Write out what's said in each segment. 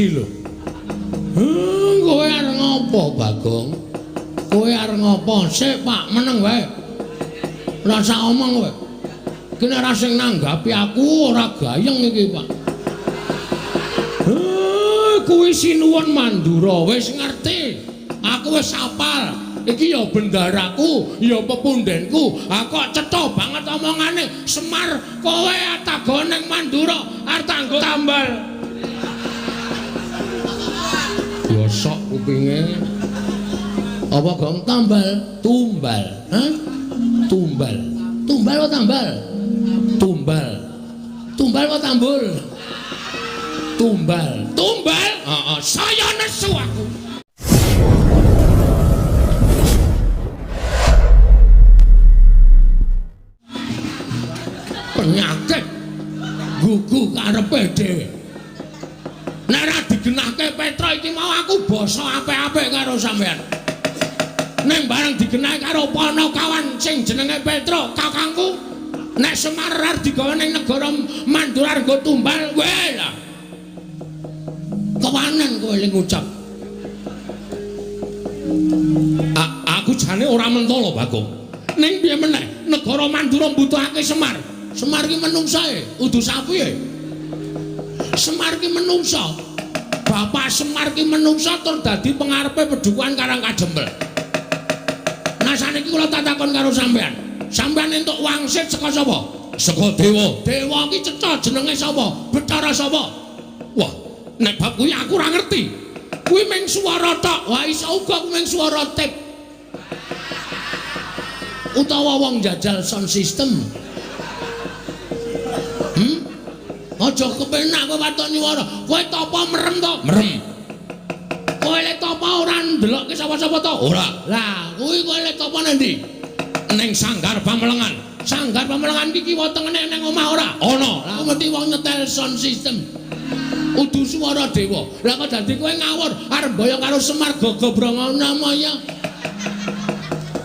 mesti lho. Kowe arep ngopo, Bagong? Kowe arep ngopo? Sik, Pak, meneng wae. Ora sak omong kowe. Iki nek ora sing nanggapi aku ora gayeng iki, Pak. Kuwi sinuwun Mandura wis ngerti. Aku wis hafal. Iki ya bendaraku, ya pepundenku. Ha kok cetha banget omongane. Semar, kowe atago ning Mandura arep tanggo tambal. Ya sok kupinge. Apa gong tambal? Tumbal. Hah? Tumbal. Tumbal apa tambal? Tumbal. Tumbal apa tambul? Tumbal. Tumbal? Heeh, saya nesu aku. Penyakit gugu karepe dhewe. Nek ora digenahke Petra iki mau aku basa apik-apik karo sampean. Ning bareng digenahke karo Panakawan sing jenenge Petra, kakangku, nek Semar arep digawa ning negara Mandura nggo tumbal, kowe lah. Kewanen kowe ling ngucap. Aku jane ora mentolo, Bagong. Ning piye meneh, negara Mandura mbutuhake Semar. Semar ki menungsae, udu sapi e. Semar ki menungsa. Bapak Semar ki menungsa tur dadi pengarepe pedukuhan Karang Kajempel. Nah saniki kula tak takon karo sampean. Sampean entuk wangsit saka sapa? Saka dewa. Dewa ki cetha jenenge sapa? Bathara sapa? Wah, nek bab kuwi aku ora ngerti. Kuwi mung swara tok. Wah, iso uga kuwi mung swara tip. Utawa wong jajal sound system. Aja kepenak kowe waton nyuwara. Kowe tapa merem to? Merem. Kowe le tapa ora ndelokke sapa-sapa to? Ora. Lah, kuwi kowe le tapa nang ndi? Ning Sanggar Pamelengan. Sanggar Pamelengan iki kiwa tengene ning omah ora? Ana. Lah mesti wong nyetel sound system. Udu swara dewa. Lah kok dadi kowe ngawur arep mboyong karo Semar Gagabranganamaya.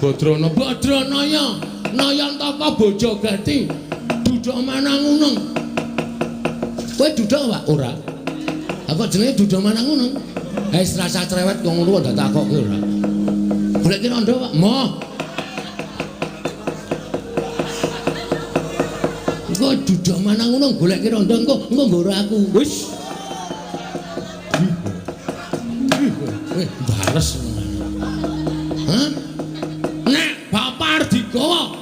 Badrana Badranaya Nayantaka Bojogati Duda Manangunung. Kowe duda, Pak? Ora. Lah kok jenenge Duda Manangunung? Wis rasa cerewet kok ngono kok takokke ora. Goleki rondo, Pak. Moh. Engko Duda Manangunung goleki rondo engko engko nggoro aku. Wis. Bales. Hah? Nek bapak arep digawa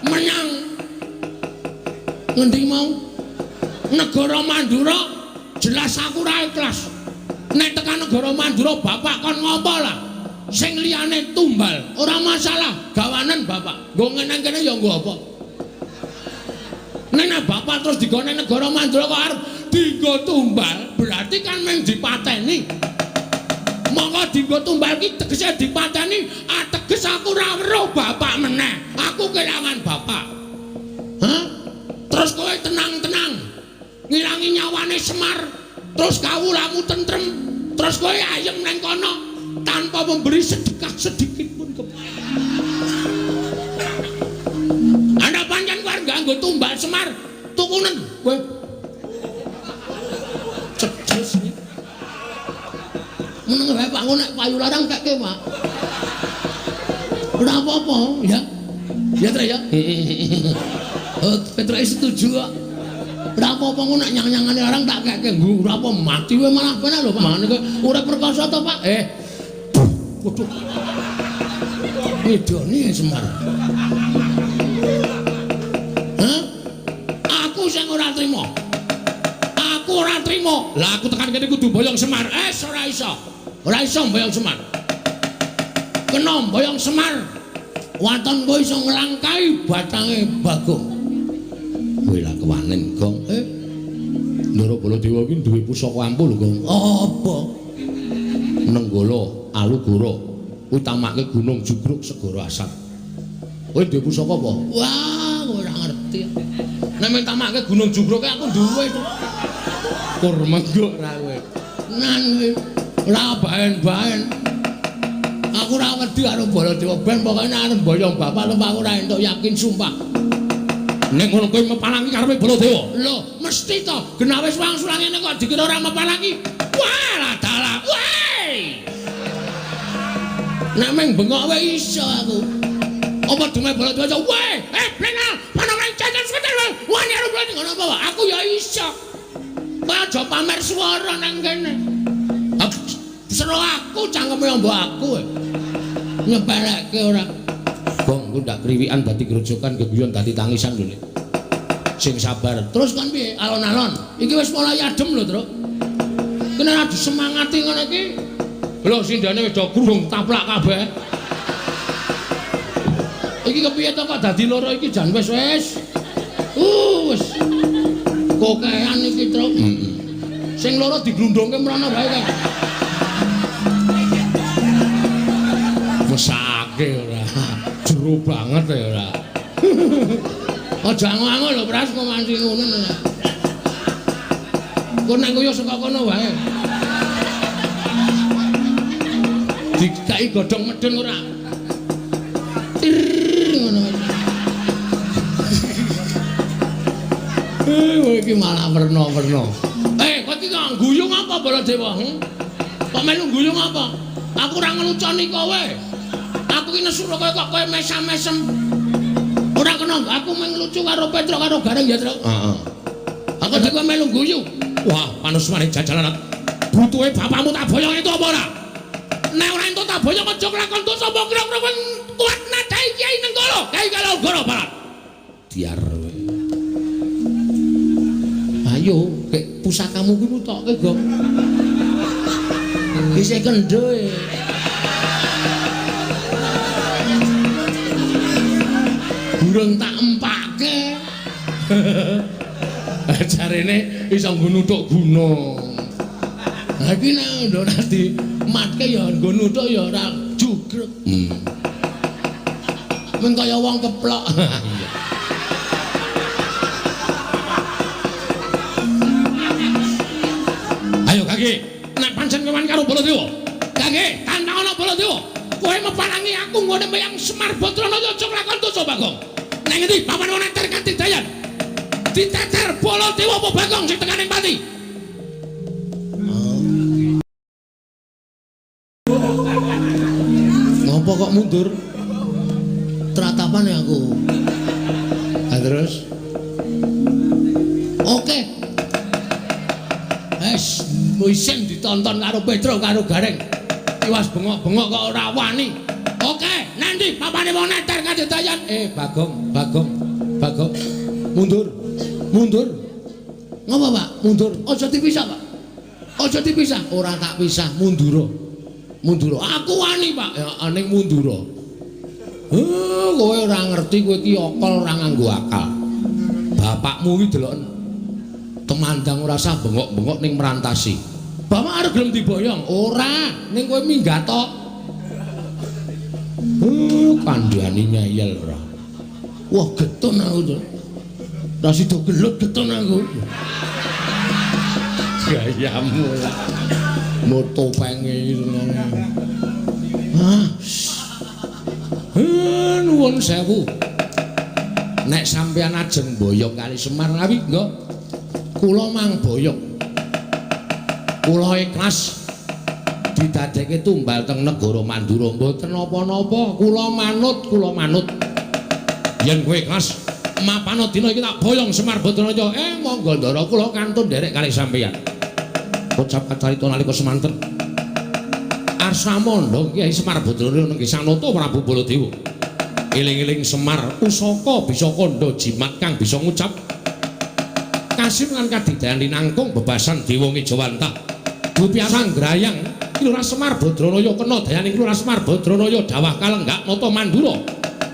menyang ngendi mau? Negara Mandura jelas aku ora ikhlas. Nek tekan negara Mandura bapak kon ngopo lah? Sing liyane tumbal, ora masalah, gawanen bapak. Nggo ngene kene ya nggo apa? Nek bapak terus digawa nang negara Mandura kok arep dienggo tumbal, berarti kan mung dipateni. Monggo dienggo tumbal ki tegese dipateni, ateges aku ora weruh bapak meneh. Aku kelangan bapak. Hah? Terus kowe tenang-tenang ngilangi nyawane Semar, terus kawulamu tentrem, terus kowe ayem nang kono tanpa memberi sedekah sedikit pun ke Anda pancen kowe nganggo tumbal Semar, tukunen kowe. Cedes iki. Meneng wae Pak, nek payu larang kekke, Pak. Ora apa-apa, ya. Ya, Tre ya. Oh, Petruk setuju kok. Ora apa-apa ngono nek nyang-nyangane larang tak kekke. Ora apa mati wae malah penak lho, Pak. Mane kowe ora perkasa to, Pak? Waduh. Ngidoni Semar. Hah? Aku sing ora trima. Aku ora trima. Lah aku tekan kene kudu boyong Semar. Ora iso. Ora iso boyong Semar. Kena boyong Semar. Waton kowe iso nglangkai batange Bagong. Kowe lah kewanen, Gong. Ndara Baladewa iki duwe pusaka ampuh lho, Gong. Apa? Nenggala Alugoro utamake Gunung Jugruk Segara Asat. Kowe duwe pusaka apa? Wah, kowe ora ngerti. Nek mintamake Gunung Jugruk aku duwe to. Kur menggok ra kowe. Nan kowe ora baen-baen. Aku ora wedi karo Baladewa ben pokoke nek arep mboyong bapak lho aku ora entuk yakin sumpah. Nek ngono kowe mepalangi karepe Baladewa. Lho, mesti to. Genah wis wangsul ngene kok dikira ora mepalangi. Wah, lah dalah. Weh. Nek meng bengok wae iso aku. Apa dume Baladewa? Weh, blengal, panongan cacat seketer. Wani arep mlayu ngono apa? Aku ya iso. Kowe aja pamer swara nang kene. Sero aku cangkeme mbok aku. Nyepelekke ora. Gong, ku ndak kriwikan dadi grojokan, geguyon dadi tangisan lho. Sing sabar. Terus kon piye? Alon-alon. Iki wis mulai adem lho, Truk. Kena ora disemangati ngono iki. Lho sindane wis do grung taplak kabeh. Iki kepiye to kok dadi loro iki jan wis wis. Wis. Kokean iki, Truk. Heeh. Sing loro diglundungke mrono wae kok. Mesake ora. Jero banget ya ora. Aja ango-ango lho, Pras, kok nganti ngono ora. Kok nek koyo saka kono wae. Dikai godhong medun ora. Tir ngono. Kowe iki malah werna-werna. Kowe iki kok guyu apa Baladewa? Kok melu guyu apa? Aku ora ngeluconi kowe. Aku iki nesu kowe kok kowe mesam-mesem. Ora kena aku mung lucu karo Petruk karo Gareng ya, Truk. Heeh. Aku dhewe melu guyu. Wah, panusmane jajalan. Butuhe bapakmu tak boyong itu apa ora? Nek ora entuk tak boyong aja kelakon dosa mbok kira-kira kowe kuat nadai Kyai Nenggala, Kyai Kalogoro Barat. Diar kowe. Ayo, kek pusakamu kuwi mutokke, Gong. Isih kendho e. Burung tak empake. Jarene iso nggo nuthuk guna. Lah iki nek ora dimatke ya nggo nuthuk ya ora jugrek. Mung kaya wong keplok. Iya. Ayo Kaki, nek pancen kowe karo Baladewa. Kaki, tantang ana Baladewa. Kowe meparangi aku nggone meyang Semar Badranaya aja nglakon dosa Bagong. Nang ngendi papan wong neter kanthi dayan? Diteter Baladewa apa Bagong sing tekaning pati? Ngopo kok mundur? Tratapan ya aku. Nah, terus? Oke. Wes, isin ditonton karo Petruk karo Gareng. Tiwas bengok-bengok kok ora wani. Oke, nanti papane wong neter kanthi dayan. Bagong, Bagong, Bagong. Mundur. Mundur. Ngopo, Pak? Mundur. Aja dipisah, Pak. Aja dipisah. Ora tak pisah, mundura. Mundura. Aku wani, Pak. Ya ning mundura. Kowe ora ngerti kowe iki akal ora nganggo akal. Bapakmu iki deloken temandang ora sah bengok-bengok ning merantasi. Bapak arep gelem diboyong? Ora, ning kowe minggat tok. Kandhane nyayel ora. Wah, getun aku to. Ra sida gelut getun aku. Gayamu lah. Moto penge iki senenge. Ah. Nuwun sewu. Nek sampeyan ajeng boyong kali Semar Ngawi, nggih. Kula mang boyong. Kula ikhlas didadekke tumbal teng negara Mandura mboten napa-napa, kula manut, kula manut. Yen kowe ikhlas mapana dina iki tak boyong Semar Badranaya. Monggo ndara kula kantun nderek kalih sampeyan. Kocap kacarita nalika semanten. Arsamandha Kyai Semar Badranaya nenggih Sanata Prabu Baladewa. Eling-eling Semar pusaka bisa kandha jimat kang bisa ngucap kasim lan kadigdayan linangkung bebasan dewa ngejawantah. Dupi sanggrayang Lurah Semar Badranaya kena dayaning Lurah Semar Badranaya dawah kalenggak nata Mandura.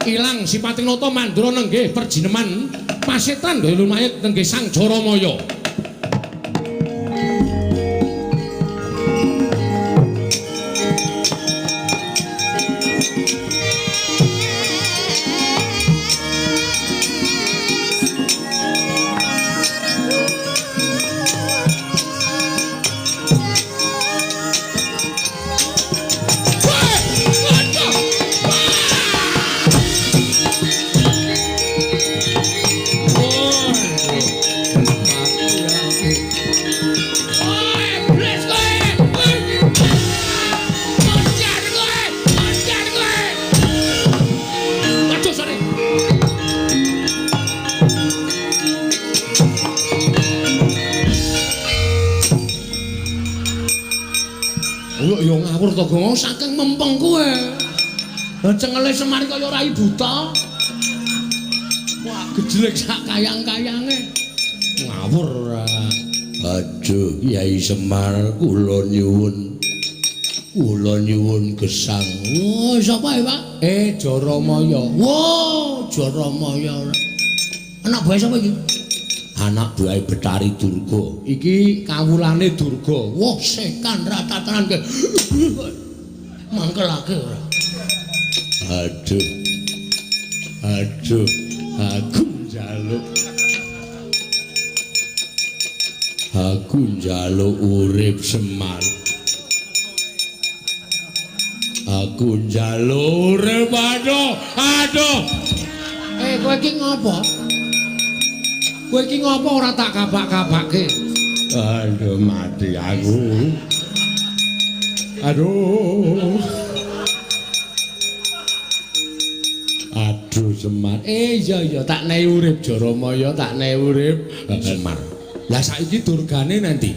Ilang sipating nata Mandura nenggih perjineman pasetan daya lumayit nenggih Sang Jaramaya. Ya ngawur to, Gong, saking mempeng kowe. Lah cengele Semar kaya rai buta. Wah, gejlek sak kayang-kayange. Ngawur ora. Aduh, Kyai Semar kula nyuwun. Kula nyuwun gesang. Wah, sapa ya, Pak? Jaramaya. Wah, Jaramaya ora. Anak buahe sapa iki? Anak buahe Bathari Durga. Iki kawulane Durga. Wah, setan ratatanan ke. Mangkelake ora. Aduh. Aduh, aku njaluk. Aku njaluk urip Semar. Aku njaluk urip, aduh, aduh. Kowe iki ngopo? Kowe iki ngopo ora tak kapak-kapake? Aduh, mati aku. Aduh. Aduh Semar. Iya iya tak nehi urip Jaramaya, tak nehi urip Semar. Lah saiki durgane nanti.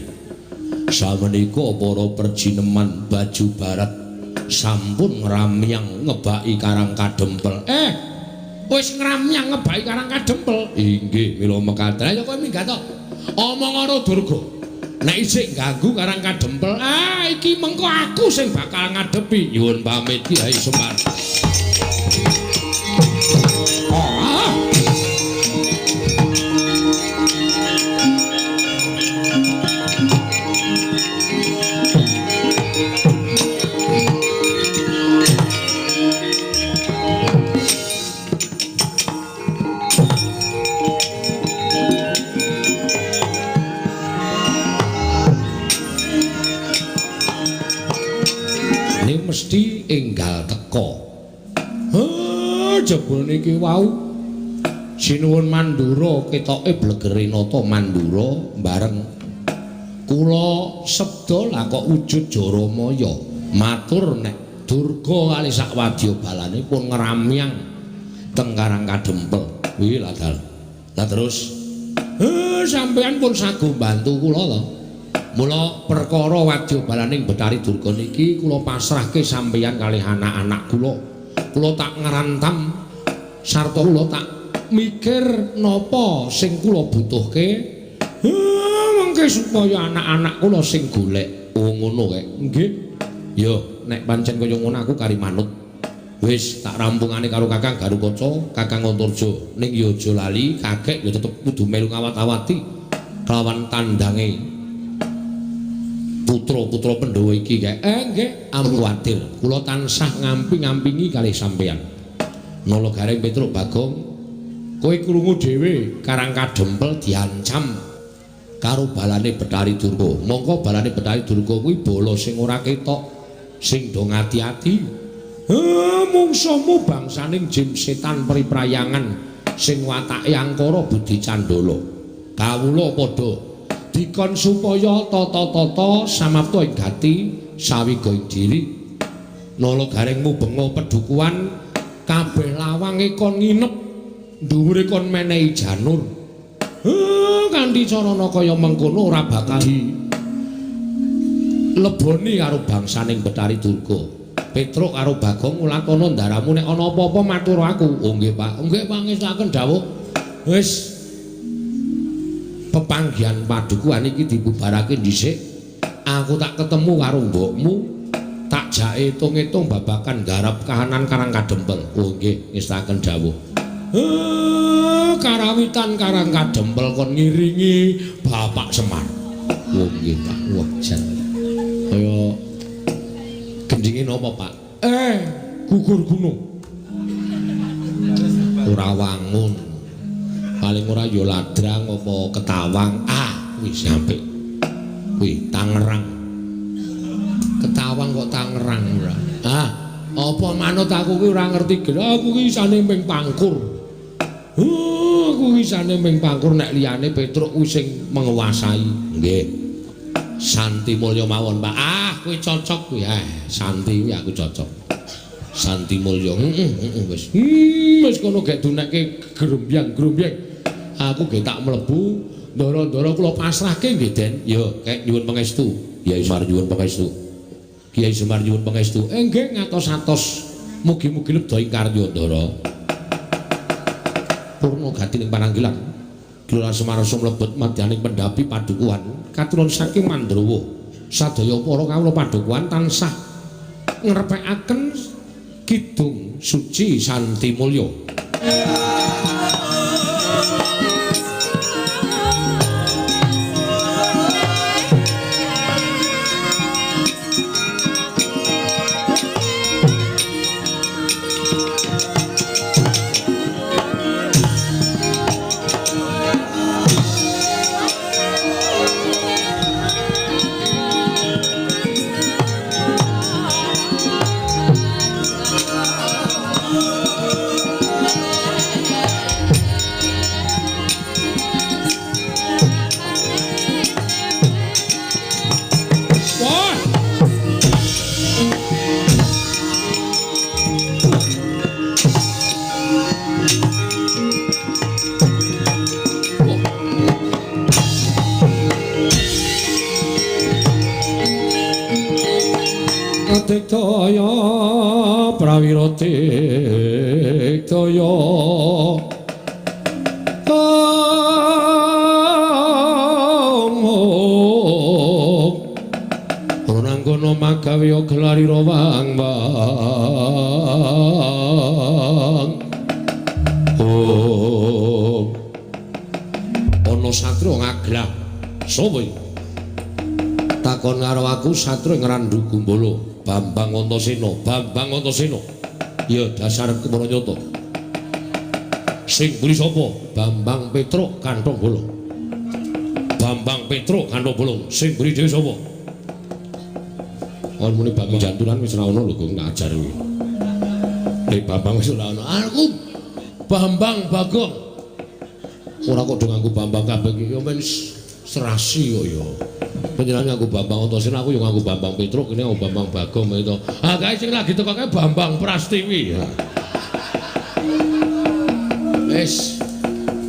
Samenika para perjineman baju barat sampun ngramyang ngebaki Karang Kadempel. Wis ngramyang ngebaki Karang Kadempel. Inggih, mila mekaten. Ayo kowe minggat to. Omong karo Durga. Nek isih ganggu Karang Kadempel, iki mengko aku sing bakal ngadepi. Nyuwun pamit Kyai Semar. Mesti enggal teka. Jebul niki wau sinuwun Mandura ketoke blegere nata Mandura bareng kula sabda lah kok wujud Jaramaya matur nek Durga kali sak wadya balane pun ngramyang teng Karang Kadempel. Kuwi lah dal. Lah terus sampeyan pun sago bantu kula to. Mula perkara wadya balaning Bathari Durga niki kula pasrahke sampeyan kalih anak-anak kula. Kula tak ngrantam sarta kula tak mikir napa sing kula butuhke. Mengke supaya anak-anak kula sing golek. Oh ngono kae. Nggih. Ya, nek pancen kaya ngono aku kari manut. Wis tak rampungane karo Kakang Garukaca, Kakang Antarja. Ning ya aja lali, kakek ya tetep kudu melu ngawat-awati kelawan tandange putra-putra Pandhawa iki kae. Nggih, ampun kuwatir. Kula tansah ngampi-ngampingi kalih sampeyan. Nala Gareng Petruk Bagong, kowe krungu dhewe Karang Kadempel diancam karo balane Bathari Durga. Mongko balane Bathari Durga kuwi bala sing ora ketok, sing do ngati-ati. Mungsuhmu bangsaning jim setan priprayangan sing watake angkara budi candala. Kawula padha dikon supaya tata-tata samapta ing gati sawiga ing diri. Nala Gareng mubenga pedukuhan kabeh lawange kon nginep dhuwure kon menehi janur. Kanthi carana kaya mengkono ora bakal dileboni karo bangsaning Bathari Durga. Petruk karo Bagong ulatono ndaramu nek ana apa-apa matur aku. Oh nggih Pak, nggih pangestuaken dawuh. Wis pepanggihan padukuhan iki dibubarake dhisik. Aku tak ketemu karo mbokmu, tak jake hitung-hitung babakan garap kahanan Karang Kadempel. Oh nggih, ngestaken dawuh. Karawitan Karang Kadempel kon ngiringi Bapak Semar. Oh nggih Pak. Wah jan. Kaya gendinge napa Pak? Gugur gunung. Ora wangun. Paling ora ya ladrang apa ketawang. Wis sampe. Kuwi Tangerang. Ketawang kok Tangerang ora. Apa manut aku kuwi ora ngerti. Aku ki isane ming pangkur. Aku isane ming pangkur nek liyane Petruk kuwi sing menguasai. Nggih. Santi Mulya mawon, Pak. Kuwi cocok kuwi. Santi kuwi aku cocok. Santi Mulya. Heeh, wis. Wis kono gek dunekke grombyang-grombyang. Aku gek tak mlebu, ndara-ndara kula pasrahke nggih, Den. Ya, kek nyuwun pangestu. Ya Semar nyuwun pangestu. Kiai Semar nyuwun pangestu. Nggih ngatos-atos. Mugi-mugi lebda ing karya Ndara. Purna gati ning pananggilan. Gelora Semar sumlebet madyaning pendhapi padukuhan katuron saking Mandrawa. Sadaya para kawula padukuhan tansah ngrepekaken kidung suci Santi Mulya. Tiktaya prawira tiktaya Ronangkono magawe gelarira wang wang. Om. Ana satria ngaglah. Sapa iki? Takon karo aku satria Ngrandu Gumbala. Bambang Antasena, Bambang Antasena. Ya dasar kepara nyata. Sing mburi sapa? Bambang Petruk Kanthong Bolong. Bambang Petruk Kanthong Bolong. Sing mburi dhewe sapa? Kon muni Bambang Janturan wis ora ono lho, Gong, tak ajar kuwi. Nek Bambang wis ora ono. Aku Bambang Bagong. Ora kok do nganggo Bambang kabeh iki ya men serasi kok ya. Panjenengan nganggo Bambang Antasena, aku ya nganggo Bambang Petruk, kene nganggo Bambang Bagong itu. Ah kae sing lagi teko kae Bambang Prastiwi. Wis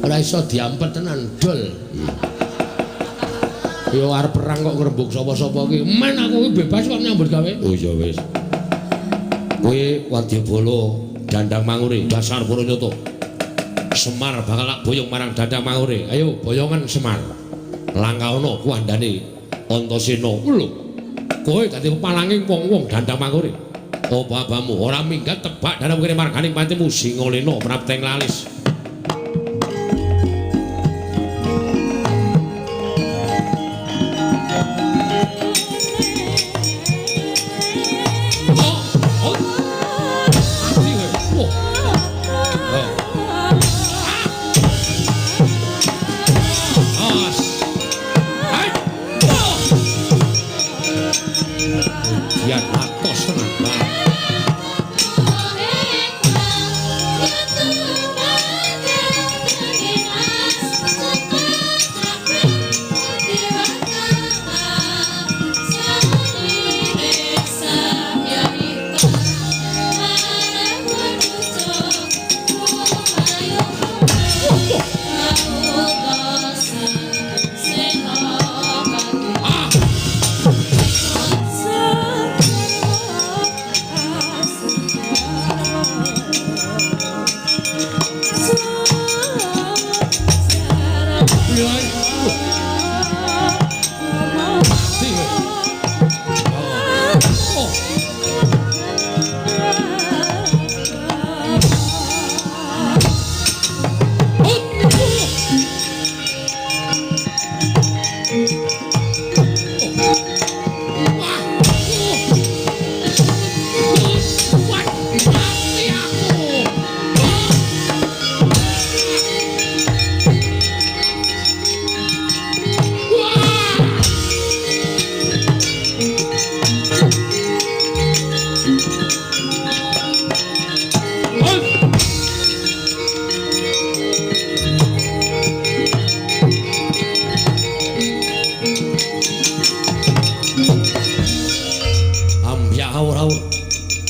ora iso diampet tenan dol. Ya arep perang kok ngrembug sapa-sapa iki. Men aku iki bebas kok nyambut gawe. Oh iya wis. Kowe wadyabala Dandang Mangure, dasar para nyata. Semar bakal tak boyong marang Dandang Mangure. Ayo boyongan Semar. Langkaono kuwandane Antasena. Lho. Kowe dadi pepalange wong-wong Dandang Mangure. Apa abamu ora minggat tebak dalam kene marganing patimu Singalena prapteng lalis.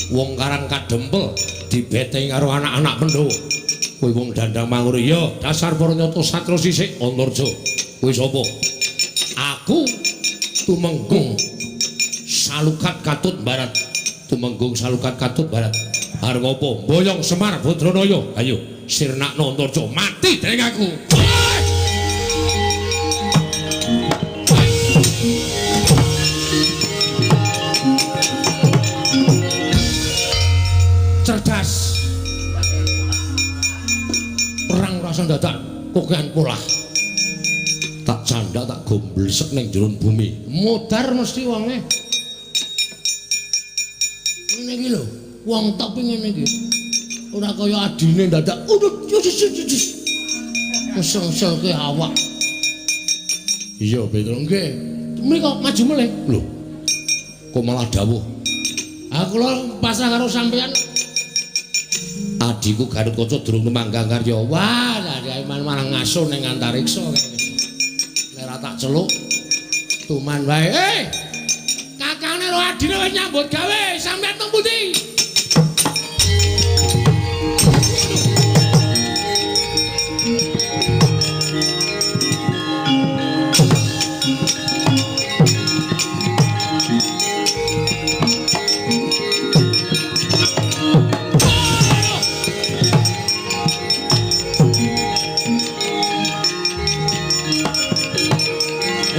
Wong Karang Kadempel dibeteng karo anak-anak Pandhawa. Kowe wong Dandang Mangure ya dasar para nyata satra sisik Antarja. Kowe sapa? Aku Tumenggung Sal Salukat katut barat. Tumenggung Salukat katut barat. Arep apa? Boyong Semar Badranaya. Ayo sirnakno Antarja mati dening aku. Cerdas. Perang rasa dadak kokean polah. Tak candak tak gomblesek ning jero bumi. Modar mesti wonge. Ngene iki lho, wong top ngene iki. Ora kaya adine dadak udut ngesel-ngeselke awak. Iya, Petro nggih. Mriko maju melih. Lho. Kok malah dawuh? Ah kula pasrah karo sampeyan. Adhiku Gatot Kaca durung tumanggang karya. Wah, lah malah ngaso ning antariksa. Nek ora tak celuk tuman wae. Kakane karo adine wis nyambut gawe, sampeyan teng pundi?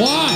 Wah.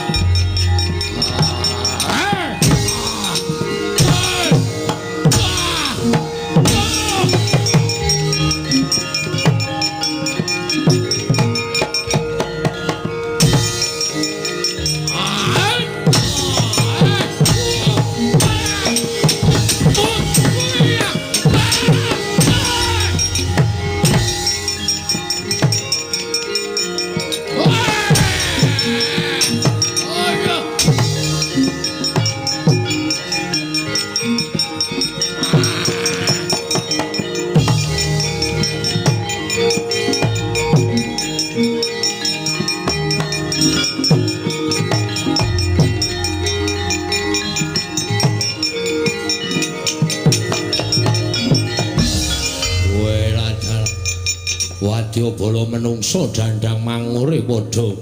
Wadyabala menungsa dandang mangure padha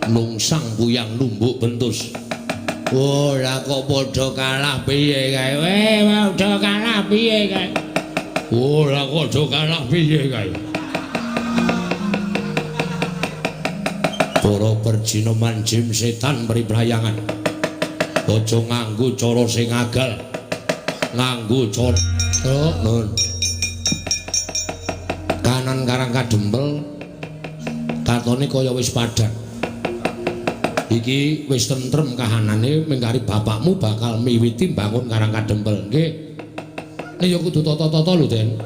nungsang puyang numbuk bentus. Oh, lah kok padha kalah piye kae? Weh, padha kalah piye kae? Oh, lah kok padha kalah piye kae? Para perjinoman jim setan priprayangan. Aja nganggo cara sing agal. Nganggo cara nun. Kanan Karang Kadempel katone kaya wis padhang. Iki wis tentrem kahanane mingkari bapakmu bakal miwiti mbangun Karang Kadempel. Nggih. Nek ya kudu tata-tata lho, Den.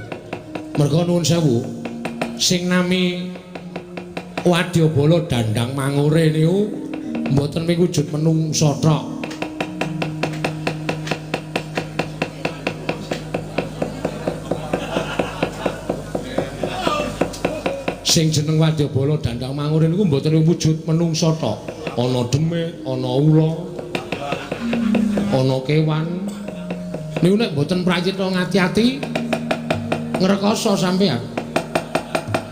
Merga nuwun sewu, sing nami Wadyabala Dandang Mangure niku mboten miwujud menungsa tok. Sing jeneng Wadyabala Dandang Mangure niku mboten wujud menungsa tok. Ana demit, ana ula, ana kewan. Niku nek mboten prayitna ngati-ati ngrekoso sampeyan.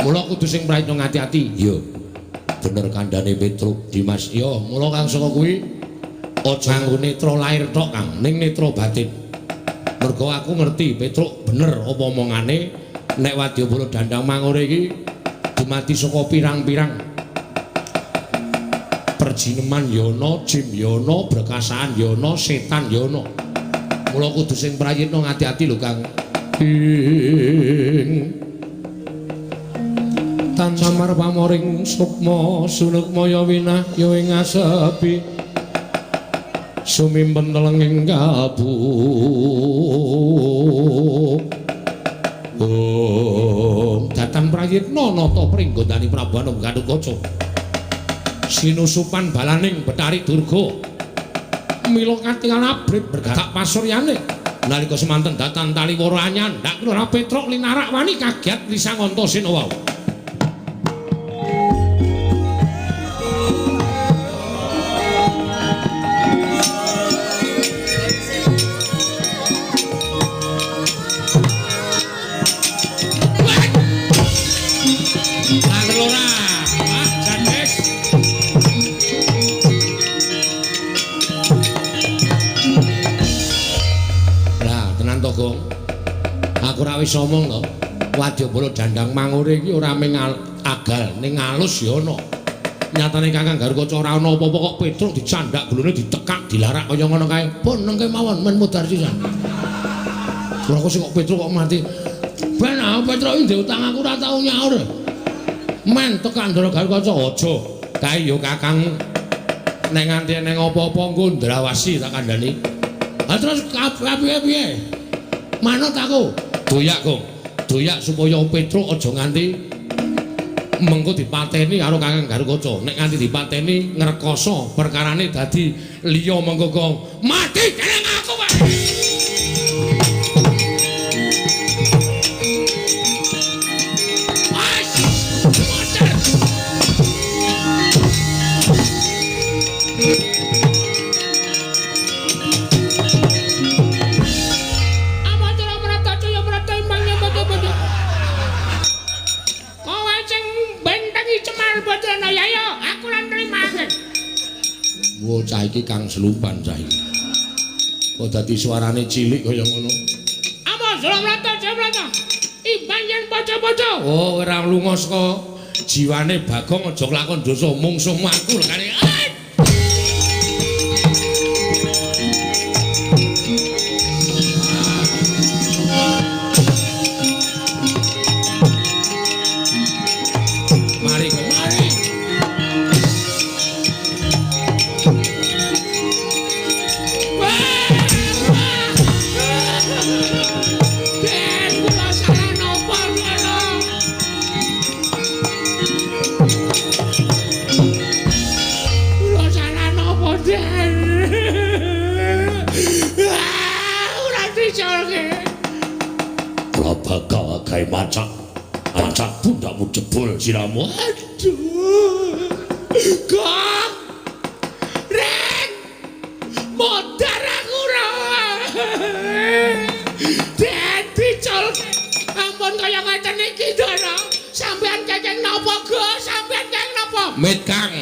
Mula kudu sing prayitna ngati-ati. Iya. Bener kandhane Petruk Dimas. Iya, mula kang saka kuwi aja nganggo netra lair tok, Kang, ning netra batin. Mergo aku ngerti Petruk bener apa omongane nek Wadyabala Dandang Mangure iki dumadi saka pirang-pirang perjineman yana, jim yana, brekasaan yana, setan yana. Mula kudu sing prayitna ngati-ati lho, Kang. Ing tan samar pamoring sukma sunukmaya winahya ing asepi sumimpen telenging kalbu. Om datan prayitna nata pringgondani Prabu Anom Gatotkaca sinusupan balaning Betari Durga mila katingal abrit bergagak pasuryane nalika semanten datan taliwara anyandak Lurah Petruk linarak wani kagiat Lisanganta Sena wau. wis omong to. Wadyabala dandang mangure iki ora mung agal, ning alus ya ana. Nyatane Kakang Garukaca ora ana apa-apa kok Petruk dicandak gulune ditekak dilarak kaya ngono kae. Pun nengke mawon men mudhar sisan. Ora kok sing kok Petruk kok mati. Ben ah Petruk iki ndek utang aku ora tau nyaur. Men tekan Ndara Garukaca aja. Kae ya Kakang nek nganti eneng apa-apa engko ndrawasi tak kandhani. Ha terus piye-piye? Manut aku. Doyak, Gong. Doyak supaya Petruk aja nganti mengko dipateni karo Kakang Garukaca. Nek nganti dipateni ngrekoso perkarane dadi liya mengko Gong. Mati dening aku wae. Cah iki Kang Selupan cah iki. Kok dadi suarane cilik kaya ngono. Apa Jlamrata Jlamrata. Imbang yen paca-paca. Oh, ora lunga saka jiwane Bagong aja lakon dosa mungsuhmu aku lekane. Mari kok mari. Kae macak, macak pundakmu jebol siramu. Aduh. Gong. Rek. Modar aku ora. Dadi col. Ampun kaya ngaten iki, Ndara. Sampeyan kekeng napa, Gus? Sampeyan kekeng napa? Mit, Kang.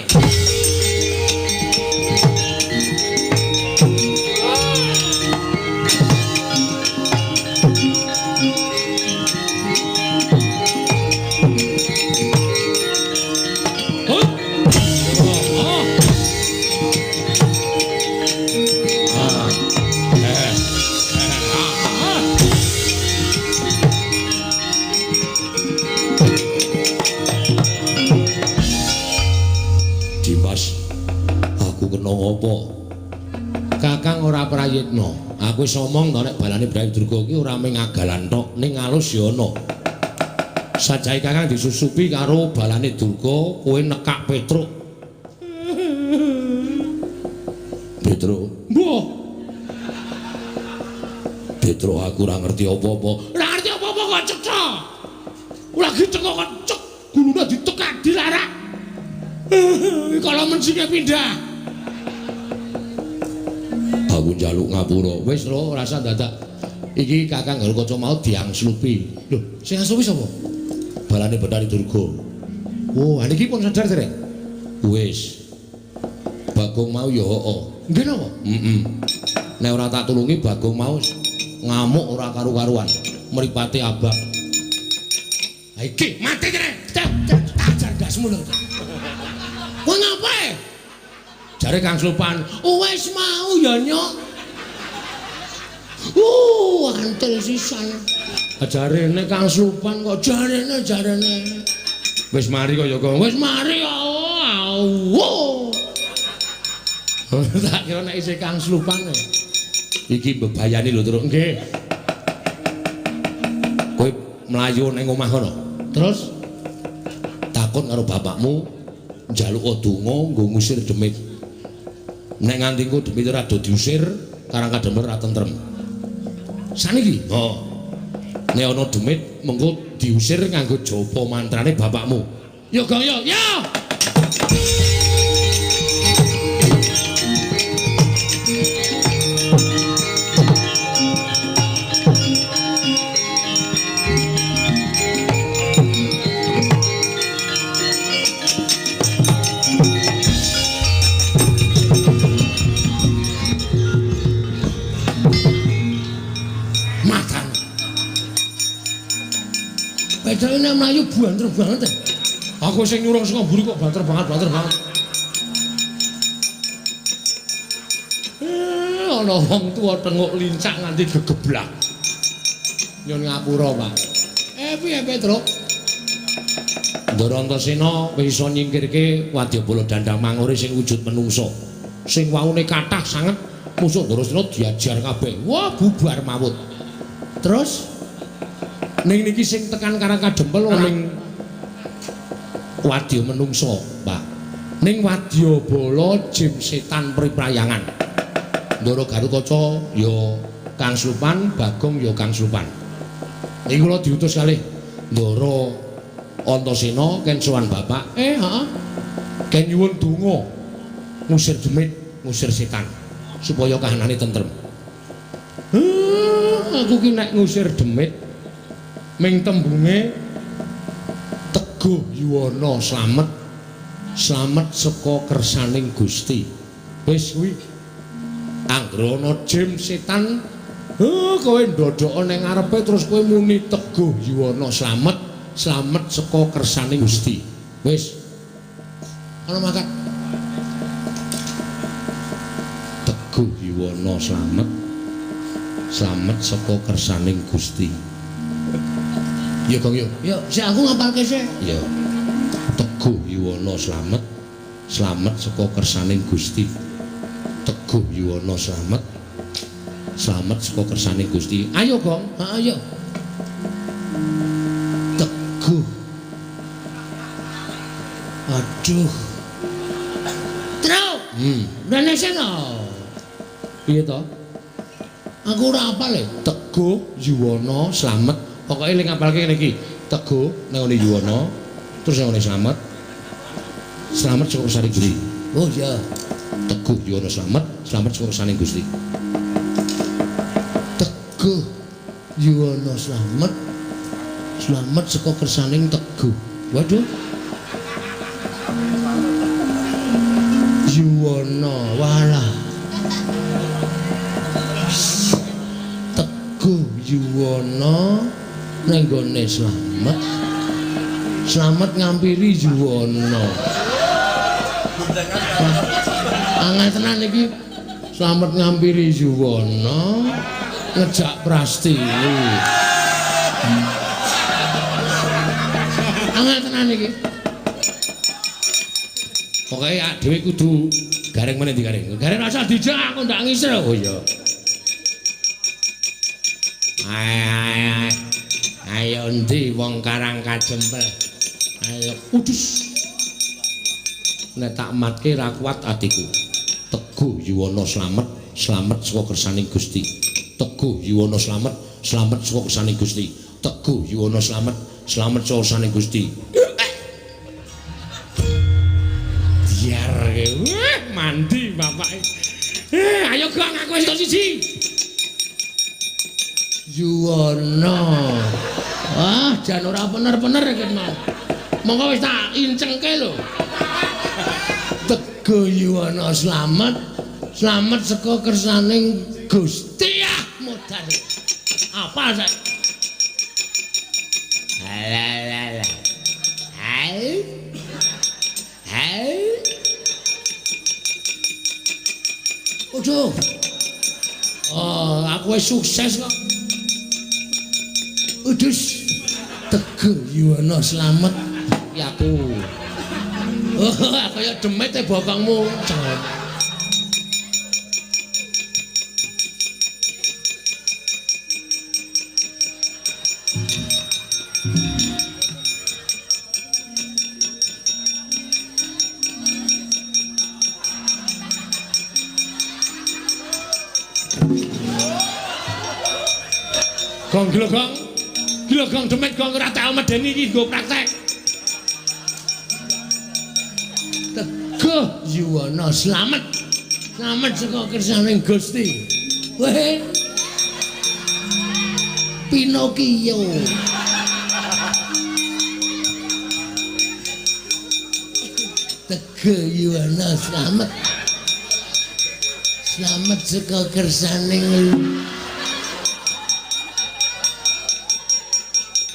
Kakang ora prayitna. Aku wis omong to nek balane Brawi Durga iki ora mung agalan tok, ning alus ya ana. Sajahe Kakang disusupi karo balane Durga, kowe nekak Petruk. Petruk, mbuh. Petruk aku ora ngerti apa-apa. Ora ngerti apa-apa kok cetha. Lagi cekok kok cek, gulune ditekak dilarak. Kalau mensike pindah. Aku njaluk ngapura. Wis lho, rasa dadak. Iki Kakang Garukaca mau diangslupi. Lho, sing angslupi sapa? Balane Bathari Durga. Oh, ha niki pun sadar dereng? Wis. Bagong mau ya heeh. Nggih napa? Heeh. Nek ora tak tulungi Bagong mau ngamuk ora karu-karuan. Mripate abang. Ha iki mati kene. Tak ajar ndasmu lho. Kowe ngapae? Jare Kang Slupan, wis mau ya nyok. Antel sisan. Jarene Kang Slupan kok jarene. Wis mari kaya kok. Wis mari oh. Tak kira nek isih Kang Slupan. Iki mbebayani lho, Truk. Nggih. Kowe mlayu ning omah kono. Terus takon karo bapakmu njaluk donga nggo ngusir demit. Nek nganti engko demit ora do diusir, Karang Kadempel ora tentrem. Saniki? Heeh. Nek ana demit mengko diusir nganggo japa mantrane bapakmu. Yo Gong yo. Yo. Petruk nek mlayu banter banget. Aku sing nyurung saka mburi kok banter banget, banter banget. Ana wong tuwa tenguk lincak nganti gegeblak. Nyun ngapura, Pak. Piye Petruk? Ndara Antasena wis iso nyingkirke wadyabala Dandang Mangure sing wujud menungsa. Sing waune kathah sanget musuh Ndarasena diajar kabeh. Wah, bubar mawut. Terus ning niki sing tekan Karang Kadempel ning wadya menungsa, Pak. Ning wadyabala jim setan priprayangan. Ndara Garukaca ya Kang Slupan, Bagong ya Kang Slupan. Niki kula diutus kalih Ndara Antasena ken sowan bapak. Heeh. Ken nyuwun donga ngusir demit, ngusir setan supaya kahanane tentrem. Aku ki nek ngusir demit ming tembunge teguh yuwana slamet, slamet saka kersaning Gusti. Wis kuwi. Anggere ana jim setan, kowe ndodhoka ning ngarepe terus kowe muni teguh yuwana slamet, slamet saka kersaning Gusti. Wis. Ana mangkat. Teguh yuwana slamet, slamet saka kersaning Gusti. Ya Gong yo. Ya, sik aku ngapalke sik. Ya. Teguh yuwana slamet, slamet saka kersaning Gusti. Teguh yuwana slamet, slamet saka kersaning Gusti. Ayo Gong, heeh yo. Teguh. Aduh. Truk. Rene sing to. Piye to? Aku ora apal e. Teguh yuwana slamet. Pokoke ling ngapalke ngene iki. Teguh nang ngene yuwana, terus nang ngene slamet. Slamet saka kersaning Gusti. Oh iya. Teguh yuwana slamet, slamet saka kersaning Gusti. Teguh yuwana slamet, slamet saka kersaning Teguh. Waduh. Yuwana walah. Teguh yuwana nang nggone slamet, slamet ngampiri yuwana. Angel tenan iki. Slamet ngampiri yuwana ngejak Prastiwi. Angel tenan iki. Pokoke dhewe kudu gareng meneh digareng. Gareng rasa dijak aku ndak ngisir. Oh iya. Ayo endi wong Karang Kajempel. Ayo udus. Nek tak matke ra kuat atiku. Teguh yuwana slamet, slamet saka kersaning Gusti. Teguh yuwana slamet, slamet saka kersaning Gusti. Teguh yuwana slamet, slamet saka kersaning Gusti. Biar mandi bapake. Ayo Gong, aku wis entuk siji. Yuwana. Wah, jan ora bener-bener iki mau. Monggo wis tak incengke lho. Teguh yuwana slamet, slamet saka kersaning Gusti. Ah, modar. Apa sak? Alah. Hai. Hai. Waduh. Oh, aku wis sukses kok. Udus. Teguh yuwana slamet ya aku. Oh, kaya demit e bokongmu. Gong gila gong. Gila gong demit gong ora tau medeni iki nggo praktek. Teguh yuwana slamet. Slamet saka kersaning Gusti. Weh. Pinocchio. Teguh yuwana slamet. Slamet saka kersaning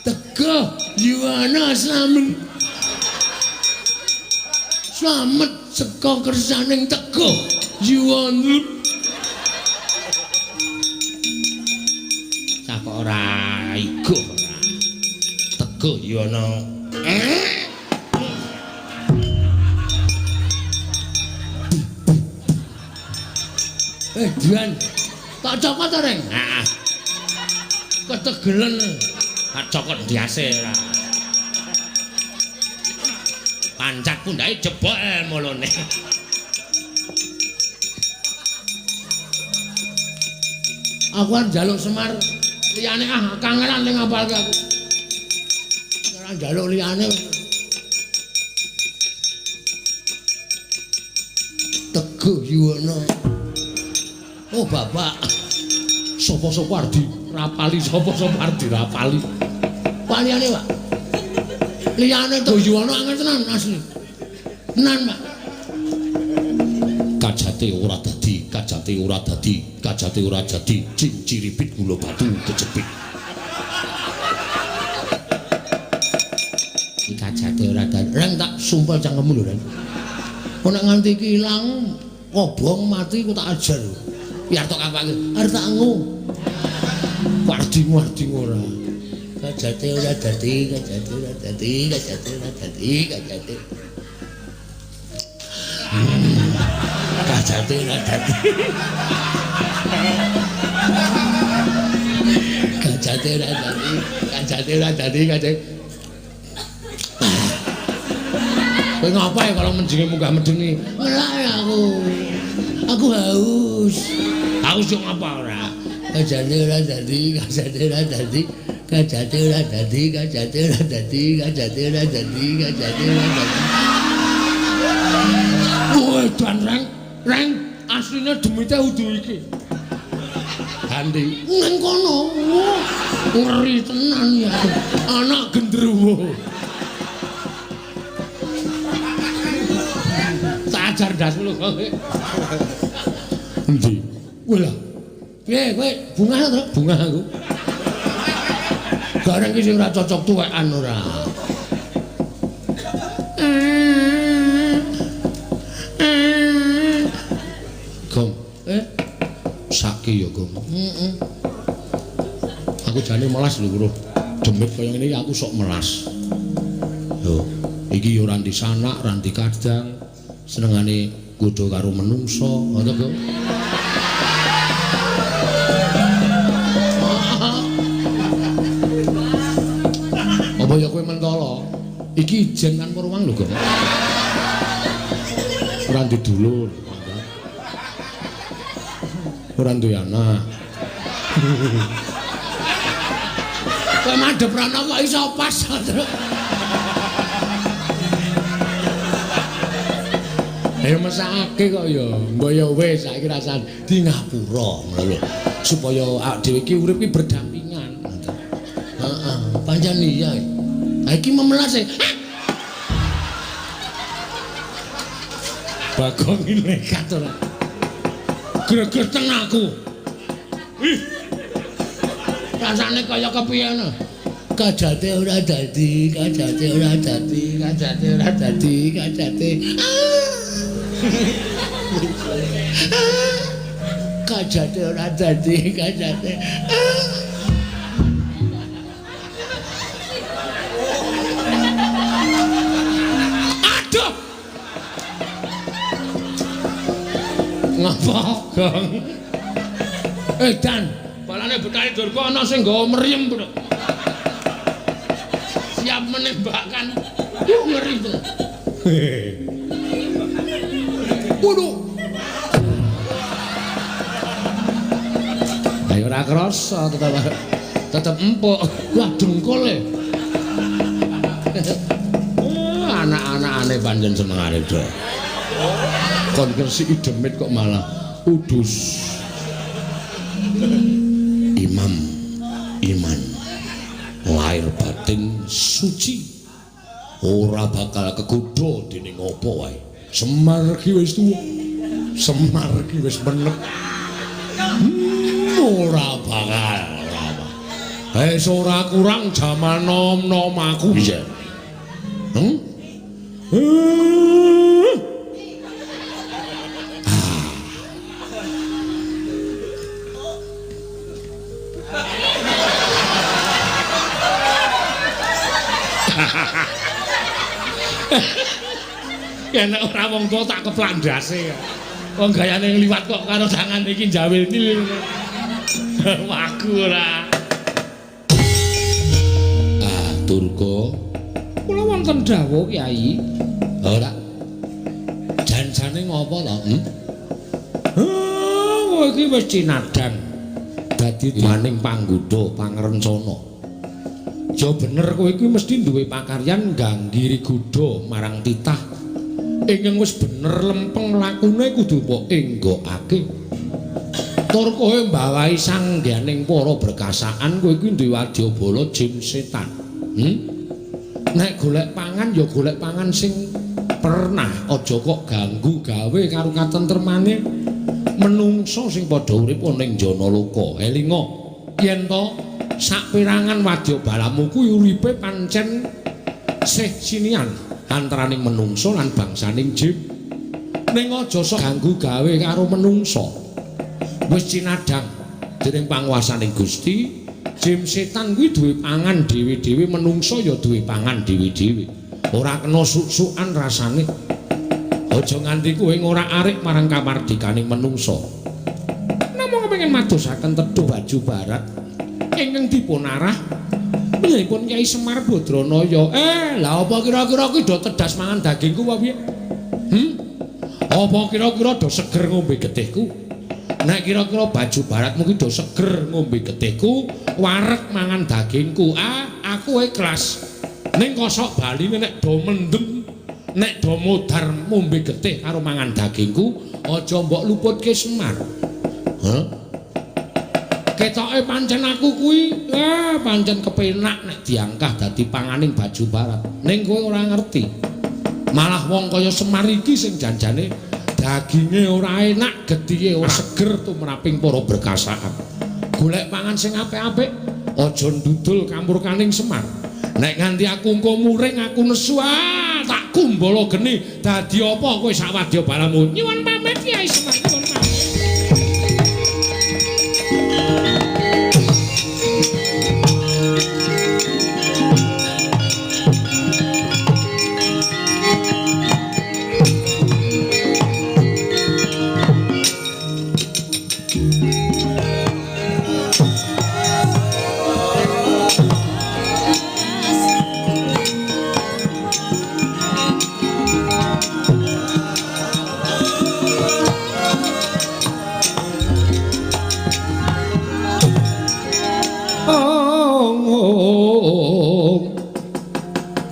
Teguh Yuwana slamet. Slamet saka kersaning Teguh Yuwana. Cah kok ora iguh ora. Teguh Yuwana. Dian. Tak cokot to, Reng? Heeh. Ketegelen. Tak cokot ndiase ora. Pancat pundhake jebol mulune. Aku arep njaluk Semar liyane ah kangelan ning ngapalke aku. Ora njaluk liyane. Teguh Yuwana. Oh bapak, sapa-sapa arep dirapali, sapa-sapa arep dirapali. Pak liyane, Pak. Liyane Teguh Yuwana angel tenan asli. Tenan, Pak. Kajate ora dadi, kajate ora dadi, kajate ora jadi, cinciripit gula batu kejepit. Iki kajate ora dadi. Reng tak sumpel cangkemmu lho, Reng. Kok nek nganti iki ilang, kobong mati ku tak ajar. Biar tok kapake, arep tak ngu. Warding-warding ora. Kajate ora dadi, kajate ora dadi, kajate ora dadi, kajate. Kajate ora dadi. Kajate ora dadi, kajate ora dadi, kajate. Kowe ngapa ya kalau menjinge munggah medeni? Ngelak aku. Aku haus. Haus yo ngapa ora? Kajate ora dadi, kajate ora dadi, kajate ora dadi, kajate ora dadi, kajate ora dadi, kajate ora dadi. Woi, dan Reng, Reng, asline demite udu iki. Handi nang kono. Ngeri tenan ya. Anak gendruwo. Tak ajar ndasmu lho kowe. Endi? Kowe lah. Piye kowe bungah to? Bungah aku. Bareng iki sing ora cocok tuwekan ora. Gong. Saki ya, Gong. Heeh. Aku jane melas lho, Bro. Demit kaya ngene iki aku sok melas. Lho, iki ya ora ndi sanak, ora ndi kadang. Senengane nggodha karo menungsa, ngono to, Gong. Apa ya kowe mentala? Iki ijen tanpa ruang lho, Gong. Ora ndi dulur. Ora duwe anak. Kowe madhep rono kok iso pas, Truk. Ayo mesakake kok ya. Mbok ya wis saiki rasane di ngapura ngono lho. Supaya awake dhewe iki urip iki berdampingan. Heeh, pancen iya. Ha iki memelas e. Bagong iki nekat ora. Gregeten aku. Ih. Rasane kaya kepiye ngono. Kajate ora dadi, kajate ora dadi, kajate ora dadi, kajate. Kajate ora dadi, kajate. Aduh. Ngapa, Gong? Dan balane Betari Durga ana sing nggawa mriyem, Bro. Siap menembakkan. Yo ngeri to. Waduh. Ayo ora krasa tetep empuk. Wah, dengkul e. Anak-anakane pancen senengane, Dok. Kon ngresiki demit kok malah udus. Imam iman lahir batin suci ora bakal kegodha dening apa wae. Semar ki wis tuwa, Semar ki wis menep. Ora bakal, ora. Wis ora kurang jaman nom-nom aku piye. Nek ora wong tuwa tak keplak ndase. Wong gayane ngliwat kok karo tangan iki njawil nil. Wagu ora. Ah, Durga. Kula wonten dawuh, Kyai. Ora. Janjane ngopo to? Kowe iki wis cinadang dadi maning panggoda pangrencana. Ya bener kowe iki mesti duwe pakaryan ngganggiri godha marang titah. Ingkang wis bener lempeng lakune kudu mbok enggokake. Tur kowe mbawahi sangganing para berkasaan kowe iki duwe wadyabala jin setan. Nek golek pangan ya golek pangan sing pernah, aja kok ganggu gawe karo katentremane menungsa sing padha urip ning Janaloka. Elinga yen to saperangan wadyabalamu kuwi uripe pancen sih sinian antaraning menungsa lan bangsaning jin. Ning aja sok ganggu gawe karo menungsa. Wis cinadhang dening panguwasaning Gusti, jin setan kuwi duwe pangan dhewe-dhewe, menungsa ya duwe pangan dhewe-dhewe. Ora kena suk-sukan rasane. Aja nganti kowe ngorak-arik marang kamardikaning menungsa. Namung kepengin madosaken tedhuh baju barat ingkang dipun arah panjenenganipun Kyai Semar Badranaya. Lah apa kira-kira ki do tedas mangan dagingku apa piye? Apa kira-kira do seger ngombe getihku? Nek kira-kira baju baratmu ki do seger ngombe getihku, wareg mangan dagingku. Ah, aku ikhlas. Ning kosok baline nek do mendem, nek do modar ngombe getih karo mangan dagingku, aja mbok luputke Semar. Hah? Ketoke pancen aku kuwi, pancen kepenak nek diangkah dadi panganing baju barat. Ning kowe ora ngerti. Malah wong kaya Semar iki sing janjane daginge ora enak, gethihe ora seger tumraping para berkasaan. Golek pangan sing apik-apik, aja ndudul kamurkaning Semar. Nek nganti aku engko muring, aku nesu, tak kumbala geni. Dadi apa kowe sak wadyabalamu? Nyuwun pamit Kyai Semar, nyuwun pamit.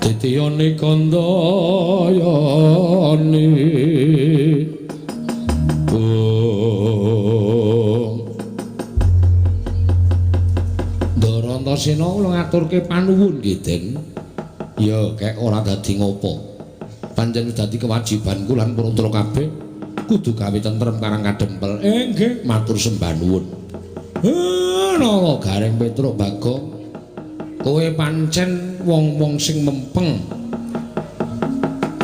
Titiyane kandayane Ndara Antasena kula ngaturke panuwun nggih Den. Ya kek ora dadi ngopo. Pancen dadi kewajibanku lan purantara kabeh kudu gawe tentrem karang kadempel. Nggih, matur sembah nuwun. Nara Gareng Petruk Bagong, kowe pancen wong-wong sing mempeng.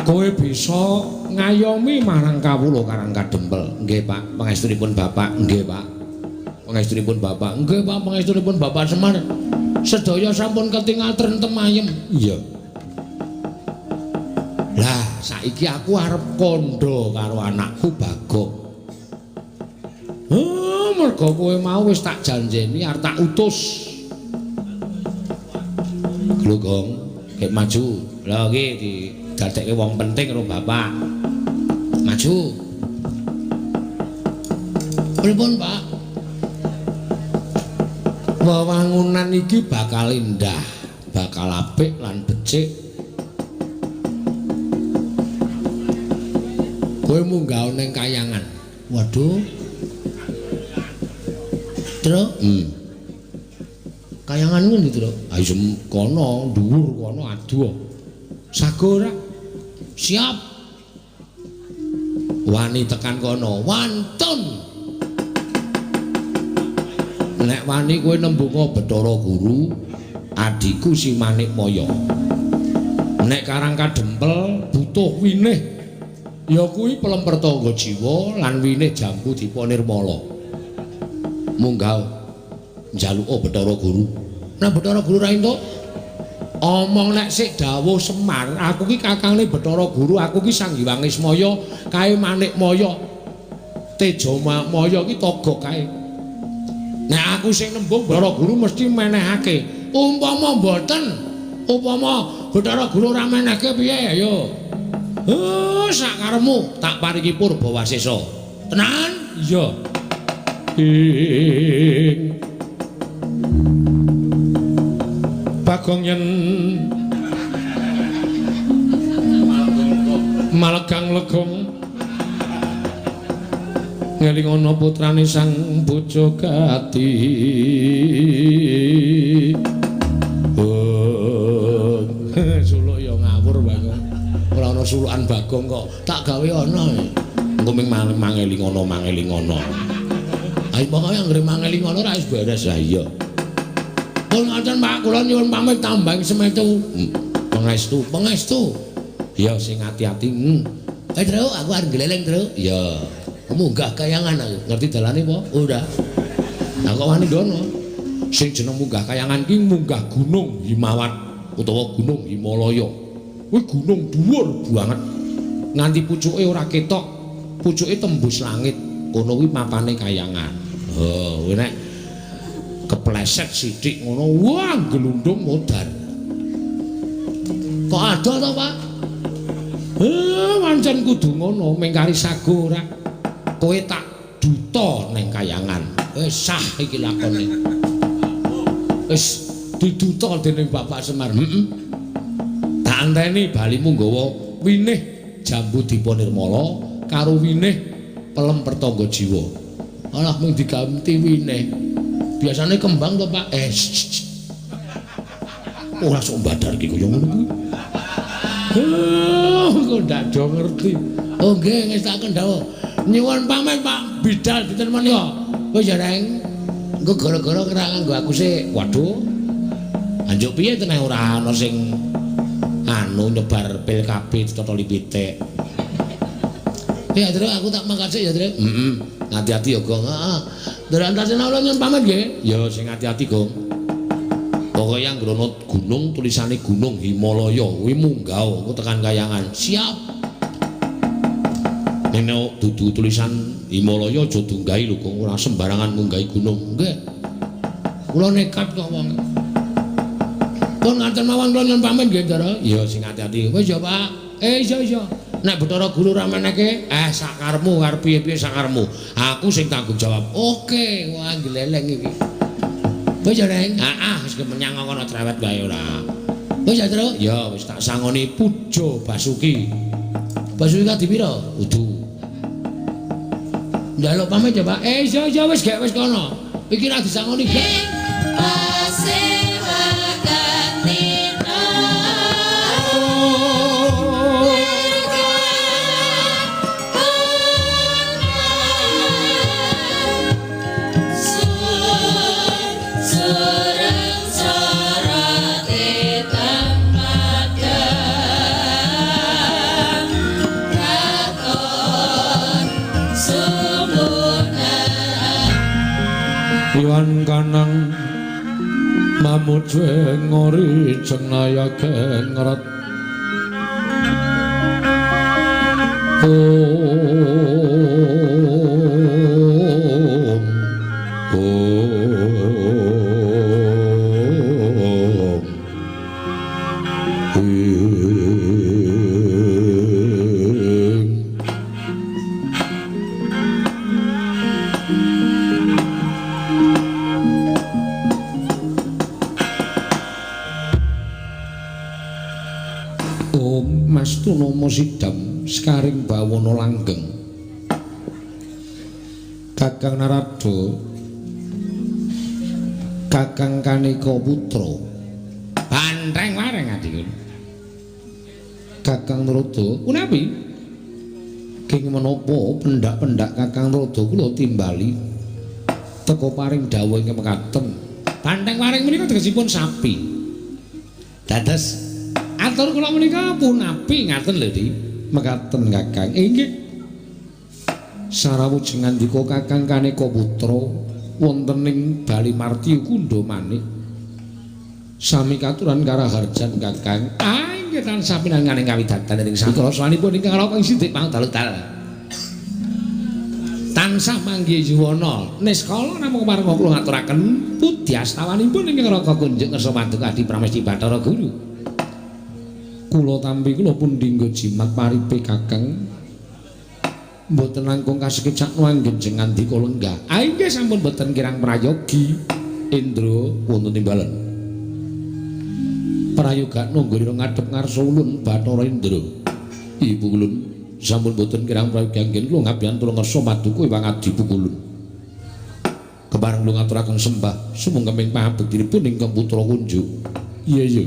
Kowe bisa ngayomi marang kawula karang kadempel. Nggih Pak, pangestunipun Bapak. Nggih Pak. Pangestunipun Bapak. Nggih Pak, pangestunipun Bapak Semar. Sedaya sampun ketingal trentem ayem. Iya. Lah, saiki aku arep kandha karo anakku Bagong. Mergo kowe mau wis tak janjeni arep tak utus. Lho Gong, gek maju. Lha iki didadekke wong penting karo bapak. Maju. Pripun, Pak? Wewangunan iki bakal indah, bakal apik lan becik. Kowe munggah ning kayangan. Waduh. Truk. Kayangan ngendi, Truk? Ayo kono, dhuwur kono aduh. Sago ora? Siap. Wani tekan kono, wantun. Nek wani kowe nembunga Bathara Guru, adhiku si Manikmaya. Nek Karang Kadempel butuh winih, ya kuwi pelem pertangga jiwa lan winih jambu dipa nirmala. Munggah njaluka Bathara Guru. Nek Bathara Guru ra entuk, omong nek sik dawuh Semar, aku ki kakangne Bathara Guru, aku ki Sang Hyang Ismaya, kae Manikmaya. Tejamaya ki togok kae. Nek aku sing nembung Bathara Guru mesti menehake. Umpama mboten, upama Bathara Guru ora menehke piye ayo? Sak karepmu tak paringi purba wasesa. Tenan? Iya. Ing Bagong yen malegang legong ngelingono putrane sang Bojogati. Suluk ya ngawur Bagong. Ora ana sulukan Bagong kok tak gawe ana. Engko ming mangelingono mangelingono. Ayo pokoke anggere mangelingono ora wis beres. Lah iya. Pun ngoten Pak, kula nyuwun pamit tambang semetu. Pangestu, pangestu. Ya sing ati-ati. Truk, aku arep gleleng, Truk. Ya. Munggah kayangan aku. Ngerti dalane apa? Ora. Lah kok wani ndono? Sing jeneng munggah kayangan ki munggah Gunung Himawat utawa Gunung Himalaya. Kuwi gunung dhuwur banget. Nganti pucuke ora ketok, pucuke tembus langit. Kono kuwi mapane kayangan. Oh, kuwi nek kepleset sithik ngono, wah glundung modar. Kok adoh to, Pak? Pancen kudu ngono, mengkari sago ora. Kowe tak duta ning kayangan. Wis sah iki lakone. Wis diduta dening Bapak Semar. Heeh. Tak anteni balimu nggawa winih jambu dipa nirmala karo winih pelem pertangga jiwa. Alah mung diganti winih. Biasane kembang to, Pak? Ora sok mbadar iki kaya ngono kuwi. Kok ndak do ngerti. Oh nggih, ngestakaken dawuh. Nyuwun pamit Pak Bidal dinten menika. Wis ya, Reng. Engko gara-gara ora nganggo aku sik. Waduh. Anjuk piye teneh ora ana sing anu nyebar pil KB ditotoli pitik. Ya, Truk, aku tak mangkat sik ya, Truk. Heeh. Hati-hati ya, Gong. Heeh. Ndara antasena kula nyuwun pamit nggih. Ya sing ati-ati, Gong. Pokoke anggere ana gunung tulisane Gunung Himalaya kuwi munggah engko tekan kayangan. Siap. Nek dudu tulisan Himalaya aja dunggahi lho, Gong. Ora sembarangan munggahi gunung. Nggih. Kula nekat kok wong. Pun ngaten mawon kula nyuwun pamit nggih, Ndara. Ya sing ati-ati. Wis ya, Pak. Iya iya. Nek Bathara Guru ora menehke, sakarepmu arep piye-piye sakarepmu. Aku sing tanggung jawab. Oke, wah gleleng iki. Wis ya, Reng. Heeh, wis menyang kono cerewet wae ora. Wis ya, Truk. Ya wis tak sangoni Puja Basuki. Basuki kadi pira? Kudu. Njaluk pamit ya, Pak. Iya iya wis gek wis kono. Iki ra disangoni gek. Iwan kanang mamujeng ori jenaya gengret. Om Om Ing. Om Mastunama Sidam Sekaring Bawana Langgeng. Kakang Narada, Kakang Kaneka Putra, Banteng wareng adikku. Kakang Narada, kunapi? King menapa pendak-pendak Kakang Narada kula timbali Teka paring dawuh ingkang mekaten. Banteng waring menika tegesipun sapi. Dados atur kula menika punapi ngaten lho, Di. Mekaten Kakang. Inggih. Sarawujeng ngandika Kakang kaneka putra wonten ing Bali Marti Kundha Manik. Sami katuran karaharjan Kakang. Ah, inggih tansah pinanganing kawidatan ing sakrasanipun ingkang raka ing sidik pangdal-dal. Tansah manggih yuwana. Niskala namung parenga kula ngaturaken pudyastawanipun ingkang raka kunjuk ngersa paduka Adi Pramesti Bathara Guru. Kula tampi kula pundi nggo jimat paripe Kakang. Mboten langkung kasekip sakno anggen ngandika lenggah. Ah inggih sampun mboten kirang prayogi. Indra wonten timbalan. Prayoga nunggu ngadhep ngarsa ulun Bathara Indra. Ibu ulun sampun boten kirang prayogi anggen kula ngabiyantu ngersa paduka Iwang Adi Pukulun. Kepareng kula ngaturaken sembah sumangga pangabektinipun ingkang putra kunjuk. Iya iya.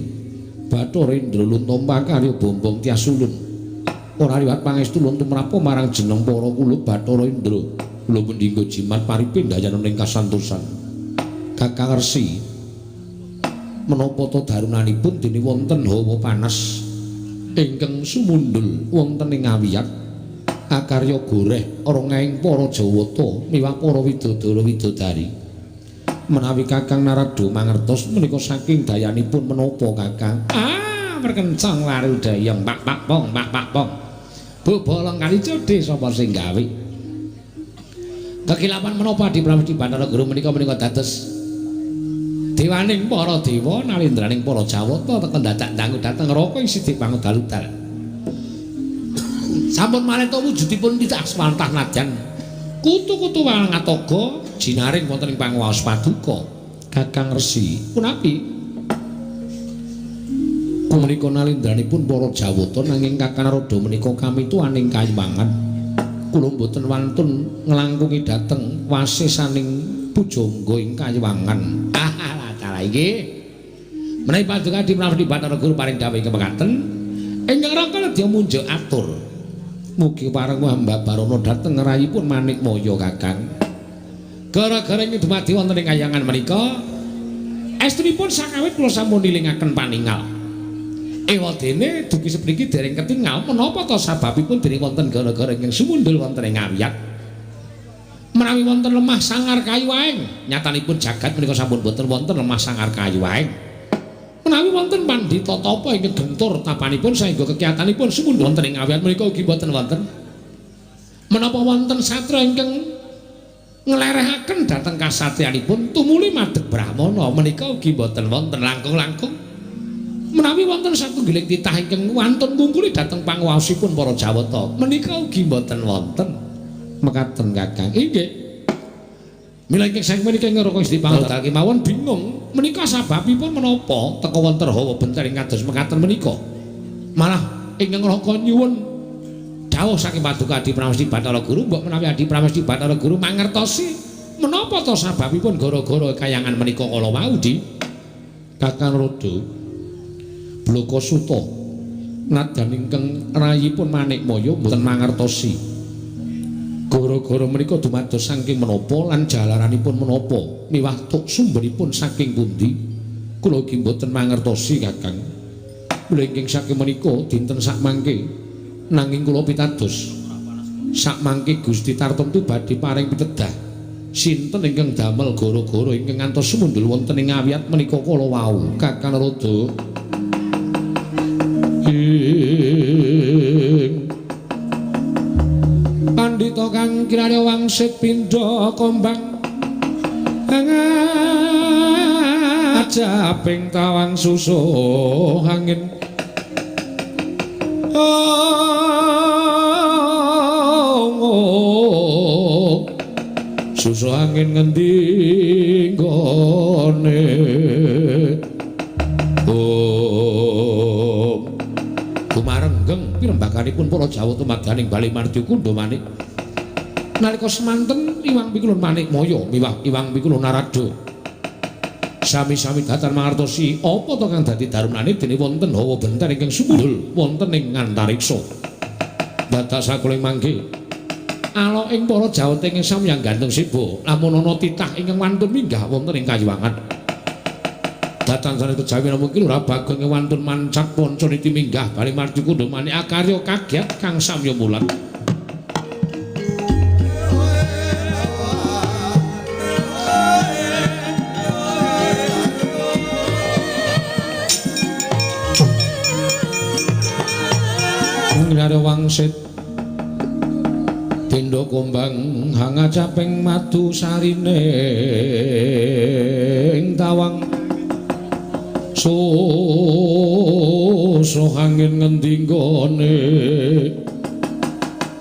Bathara Indra lun tompa karya bombong tias ulun. Ora liwat pangestu lun tumrapa marang jeneng para kula Bathara Indra. Kula pundi nggo jimat paripe ndayana ing kasantosan. Kakang Resi menapa ta darunanipun dene wonten hawa panas ingkang sumundul wonten ing awiyat akarya goreh rongeng para Jawata miwah para widodara widodari. Menawi Kakang Narada mangertos menika saking dayanipun menapa Kakang? Ah, perkencang warudayang pak pak pong pak pak pong. Bobolong kali jodhe sapa sing gawe? Kekilapan menapa Adi Pramesti Bathara Guru menika menika dados dewaning para dewa nalendraning para Jawata teka dadak dangu dhateng neraka ing sidik pangudal-udal. Sampun maleta wujudipun tidak swantah nadyan kutu-kutu wangatoga jinaring wonten ing panguwaos paduka. Kakang Resi punapi? Punika nalendranipun para Jawata nanging Kakang Narada menika kamituaning kayiwangan. Kula mboten wantun nglangkungi dhateng wasesaning pujangga ing kayiwangan. Ah, iki menawi paduka Adi Pramesti Bathara Guru paring dawuh ingkang mekaten ingkang raka ledya munjuk atur. Mugi pareng hamba barana dhateng rayipun Manikmaya Kakang. Gara-gara ing dumadi wonten ing kayangan menika estunipun sakawit kula sampun nilingaken paningal. Ewadene dugi sepriki dereng ketingal menapa ta sababipun dereng wonten gara-gara ingkang sumundul wonten ing awiyat. Menawi wonten lemah sangar kayu aeng, nyatanipun jagat menika sampun boten wonten lemah sangar kayu aeng. Menawi wonten pandhita tapa ingkang gentur tapanipun saengga kekiyatanipun sumundul wonten ing awiyat menika ugi boten wonten. Menapa wonten satra ingkang nglerehaken dhateng kasatriyanipun tumuli madeg brahmana menika ugi boten wonten langkung-langkung. Menawi wonten satunggiling titah ingkang wantun ngungkuli dhateng panguwaosipun para Jawata menika ugi boten wonten. Mekaten Kakang. Inggih. Mila ingkang saking menika ngraka Gusti Pangudal kemawon bingung menika sababipun menapa teka wonten hawa bentar ing kados mekaten menika. Malah ingkang ngraka nyuwun dawuh saking paduka Adi Pramesti Bathara Guru mbok menawi Adi Pramesti Bathara Guru mangertosi menapa ta sababipun gara-gara kayangan menika kala wau Di. Kakang Rada Blaka Suta nadyan ingkang rayipun Manikmaya mboten mangertosi. Gara-gara menika dumados saking menapa lan jalaranipun menapa miwah tuk sumberipun saking pundi kula ugi mboten mangertosi Kakang. Mula ingkang saking menika dinten sakmangke nanging kula pitados sakmangke Gusti tartemtu badhe paring pitedah sinten ingkang damel gara-gara ingkang ngantos sumundul wonten ing awiyat menika kala wau Kakang Rada. Pandhita kang kirarya wangsit pindha kombang ajaping tawang susuh angin. Oh, susuh angin ngendi nggone? Oh, gumarenggeng pirembaganipun para Jawata madyaning Bali Mardi Kundha Manik. Nalika semanten Iwang Pikulun Manikmaya miwah Iwang Pikulun Narada sami-sami datan mangertosi apa to kang dadi darunane dene wonten hawa bentar ingkang sumundul wonten ing antariksa. Dadak sakuling mangke Ala ing para jawata ing samyang gantung siba, lamun ana titah ingkang wantun minggah wonten ing Kayiwangan. Datan sanes kejawi namung Ki Lurah Bagong ing wantun mancap panca niti minggah bali marti kundha manik akarya kagyat kang samya mulat. Nglare wangsit tindha kumbang hangacaping madu sarine ing tawang susuh angin ngendi nggone.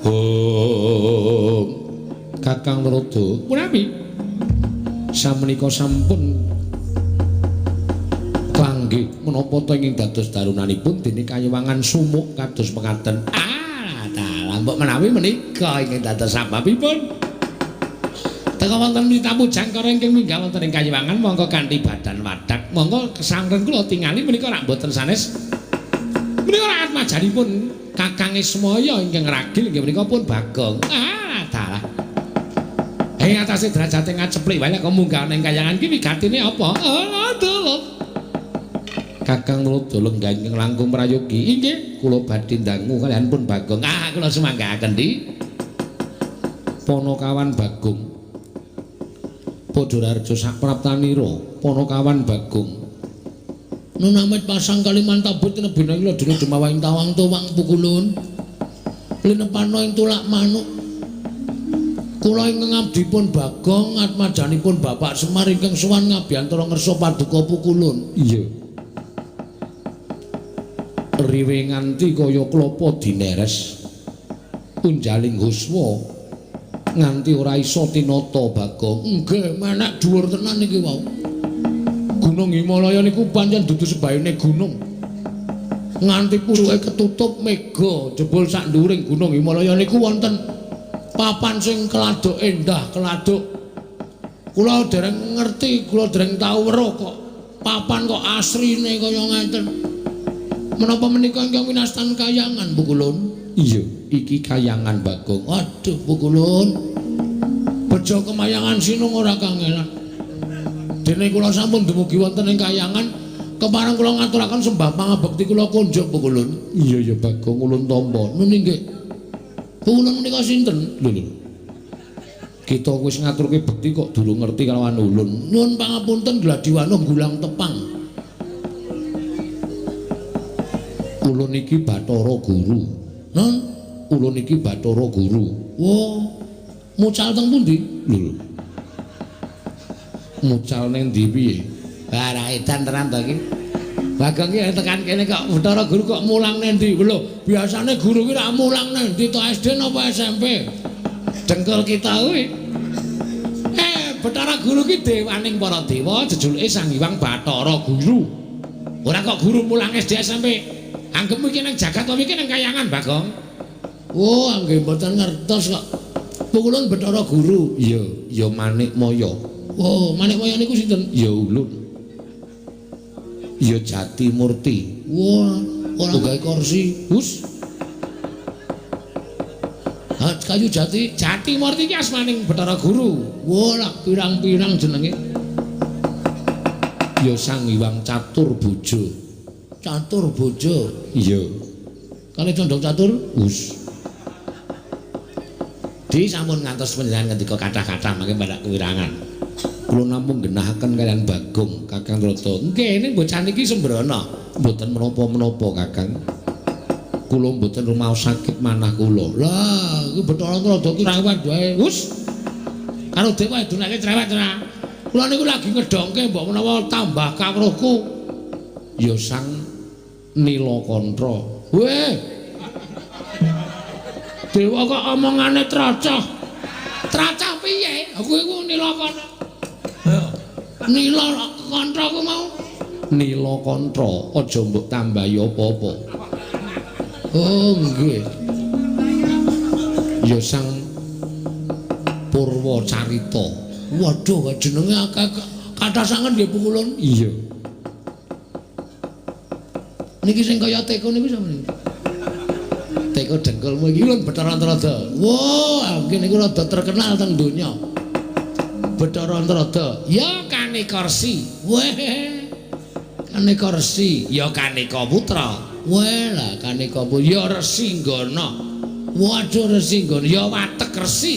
Oh, Kakang Narada punapi samenika sampun klanggih menapa ta ing dados darunanipun dene Kayiwangan sumuk kados mekaten. Ah, dalah mbok menawi menika ingkang dados sababipun. Teka wonten tamu jangkara ingkang minggah wonten ing Kayiwangan mongko kanthi badan wadak. Monggo kesangren kula tingali menika rak mboten sanes. Menika rak atmajanipun Kakang Ismaya ingkang ragil inggih menika pun Bagong. Ah, dalah. Ing atase derajate ngaceplik wae kok munggah ning Kayangan ki wigatine apa? Ah, dalah. Kakang Narada lenggah ingkang langkung prayogi. Inggih, kula badhe ndangu kaliyan pun Bagong. Ah, kula sumanggaaken di. Panakawan Bagong. Padha raharja sapraptanira, Panakawan Bagong. Nunamit pasang Kalimantabut tinebina ila dina dumawahing tawang tuwang pukulun. Linepana ing tulak manuk. Kula ingkang abdipun Bagong atmajanipun Bapak Semar ingkang sowan ngabiyantara ngersa paduka pukulun. Iya. Riwe nganti kaya klapa dineres unjaling huswa nganti ora iso tinata Bagong. Nggih, menek dhuwur tenan iki wau. Gunung Himalaya niku pancen dudu sebaene gunung. Nganti pucuke ketutup mega jebul sak nduwuring Gunung Himalaya niku wonten papan sing keladuk endah keladuk. Kula dereng ngerti, kula dereng tau weruh kok papan kok asrine kaya ngeten. Menapa menika ingkang winastan Kayangan Pukulun? Iya, iki Kayangan Bagong. Aduh Pukulun. Bejo kemayangan sinung ora kangelan. Dene kula sampun dumugi wonten ing Kayangan, kepareng kula ngaturaken sembah pangabekti kula kunjuk Pukulun. Iya ya Bagong, ulun tampa. Nun inggih. Pukulun menika sinten? Lho lho. Kita wis ngaturke bekti kok durung ngerti kalawan ulun. Nyuwun pangapunten gladiwana gulang tepang. Ulun iki Bathara Guru. Non, ulun iki Bathara Guru. Wah, mucal teng pundi? Lho. Mucal ning ndi piye? Wah, ra edan tenan to iki. Bagong iki tekan kene kok Bathara Guru kok mulang nang ndi? Lho, biasane guru ki ra mulang nang ndi to, SD napa SMP? Dengkul kita kuwi. Bathara Guru ki dewaning para dewa, jejulike Sang Hyang Bathara Guru. Ora kok guru mulang SD SMP. Anggepmu iki nang jagat apa iki nang Kayangan, Bagong? Oh, nggih mboten ngertos kok. Pukulun Bathara Guru. Iya, ya Manikmaya. Oh, Manikmaya niku sinten? Ya ulun. Ya Jati Murti. Wah, ora gawe kursi. Hus. Ha, kayu jati, Jati Murti iki asmaning Bathara Guru. Wah, lak pirang-pirang jenenge. Ya Sang Hyang Catur Bojo. Catur Bojo. Iya. Kali condong catur? Hus. Di sampun ngantos panjenengan ngendika kathah-kathah mangke badak kewirangan. Kula namung genahaken kaliyan Bagong, Kakang Narada. Nggih, ning bocah niki sembrono. Mboten menapa-menapa, Kakang. Kula mboten rumaos sakit manah kula. Lah, iki Bathara Narada ki cerewet wae. Hus. Karo dewa edunake cerewet ora. Kula niku lagi ngedongke mbok menawa tambah kawruhku. Ya Sang Nilakantha. Weh. Dewa kok omongane tracah. Tracah piye? Aku iku Nilakantha. Nilakantha ku mau. Nilakantha, aja mbok tambahi apa-apa. Oh, nggih. Ya Sang Purwacarita. Waduh, jenenge akeh kathah sanget nggih Pukulun. Iya. Niki sing kaya teko niku sapa niki? teko dengkulmu iki lho Bathara Antarada. Wah, kene iku rada terkenal teng donya. Bathara Antarada. Ya Kaneka Resi. Weh. Kaneka Resi, ya Kaneka Putra. Weh lah Kaneka Putra, ya Resi Nggana. Waduh Resi Nggana, ya Watek Resi.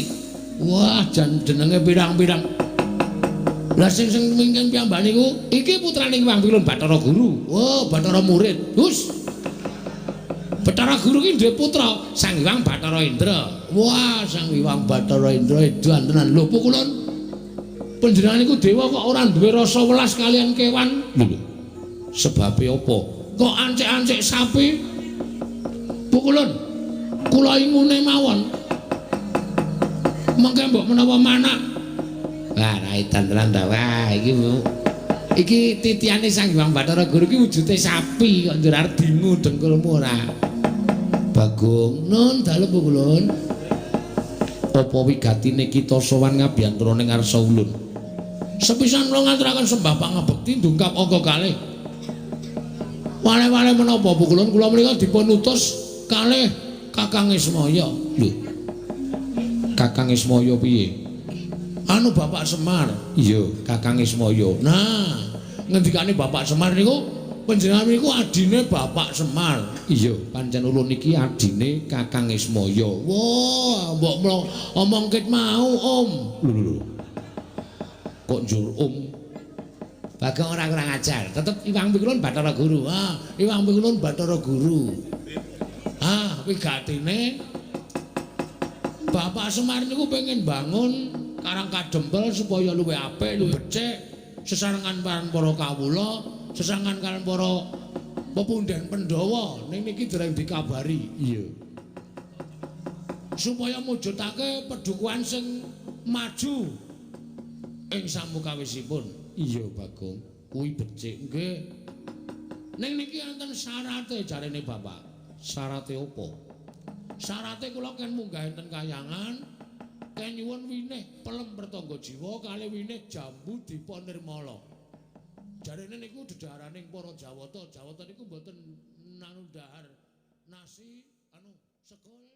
Wah, jan jenenge pirang-pirang. Lah sing sing mingking piyambak niku iki putrane Hyang Pilun Bathara Guru. Oh, Bathara murid. Hus. Bathara Guru ki duwe putra Sang Hyang Bathara Indra. Wah, Sang Hyang Bathara Indra edan tenan. Lho pukulun. Panjenengan niku dewa kok ora duwe rasa welas kalian kewan. Lho. Sebabe apa? Kok ancik-ancik sapi? Pukulun. Kula ingune mawon. Mengke mbok menawa manak. Wah, ra edan tenan ta. Wah, iki iki titiane Sang Hyang Bathara Guru iki wujude sapi kok njur arep dingu dengkulmu ora. Bagong, nun dalem pukulun. Apa wigatine kita sowan ngabiyantara ning ngarsa ulun? Sepisan kula ngaturaken sembah pangabekti ndungkap angka kalih. Wale-wale menapa pukulun kula menika dipun utus kalih Kakang Ismaya. Lho. Kakang Ismaya piye? Anu Bapak Semar. Iya, Kakang Ismaya. Nah, ngendikane Bapak Semar niku panjenengan niku adine Bapak Semar. Iya, pancen ulun iki adine Kakang Ismaya. Wah, mbok omong ket mau, Om. Lho lho. Kok njur Om? Bagong ora kurang ajar. Tetep Iwang Pikulun Bathara Guru. Ah, Iwang Pikulun Bathara Guru. Ah, wigatine Bapak Semar niku pengen bangun Karang Kadempel supaya luwih apik, luwih becik, sesarengan kalian para kawula, sesarengan kalian para pepunden Pandhawa. Ning niki dereng dikabari. Iya. Supaya mujudake pedukuhan sing maju ing samukawisipun. Iya, Bagong, kuwi becik nggih. Ning niki enten syarate jarene Bapak. Syarate apa? Syarate kula ken munggah enten kayangan. Ken nyuwun winih pelem pertangga jiwa kalih winih jambu dipa nirmala. Jarene niku dedhaharaning para Jawata. Jawata niku mboten nanu dhahar nasi anu sego.